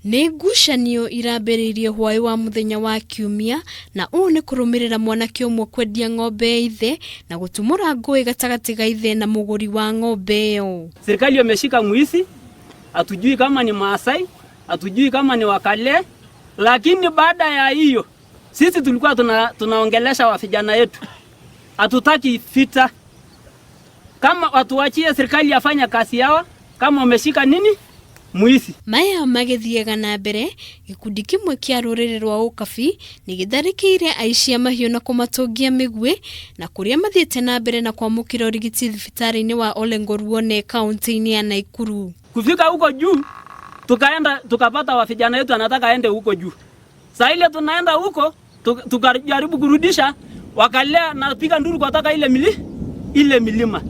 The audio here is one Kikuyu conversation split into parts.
Nĩ ngucanio irambĩrĩirie hwaĩ wa mũthenya wa Kiumia na ũũ nĩ kũrũmĩrĩra mwanake ũmwe kwendia ng'ombe ya ithe na gũtumũra ngũĩ gatagatĩ ga ithe na mũgũri wa ng'ombe ĩyo. Serikali wameshika mwizi, hatujui kama ni Maasai, hatujui kama ni Wakale, lakini baada ya hiyo sisi tulikuwa tunaongelesha wa vijana yetu, hatutaki vita. Kama watuachie serikali afanye kazi yao, kama wameshika nini mwizi. Maya magĩthiaga na mbere, gĩkundi kĩmwe kĩa rũrĩrĩ rwa Ũkabi nĩ gĩtharĩkĩire aici a mahiũ na kũmatũngia mĩguĩ na kũrĩa mathiĩte na mbere na kwamũkĩra ũrigiti thibitarĩ-inĩ wa Olengoruone kaunti-inĩ ya Naikuru. Kufika huko juu tukaenda tukapata wa vijana wetu anataka aende huko juu. Saa ile tunaenda huko tukajaribu kurudisha, wakalea na piga nduru kutoka ile milima.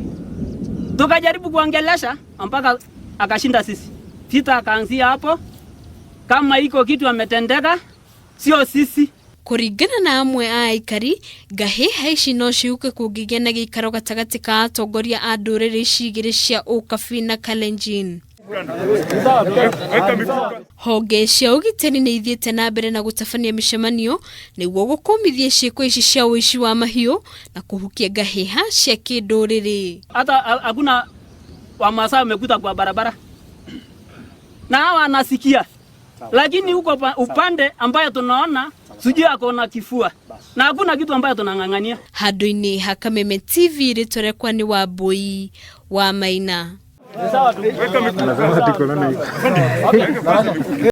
Tukajaribu kuongelesha mpaka akashinda sisi. Vita akaanzia hapo. Kama iko kitu ametendeka sio sisi. Kũringana na amwe a aikari, ngahĩha ici no cihuke kũngĩgĩa na gĩikaro gatagatĩ ka atongoria a ndũrĩrĩ ici igĩrĩ cia Ũkabi na Kalenjin. Honge cia ũgitĩri nĩ ithiĩte na mbere na gũtabania mĩcemanio nĩguo gũkũmithia ciĩko ici cia ũici wa mahiũ na kũhukia ngahĩha cia kĩndũrĩrĩ. Hata hakuna Wamasai wamekuta kwa barabara na hawa wanasikia, lakini huko upande ambayo tunaona sijui ako na kifua na hakuna kitu ambayo tunang'ang'ania. Handũ-inĩ ha Kameme TV rĩtwa rĩakwa nĩ Wambui wa Maina.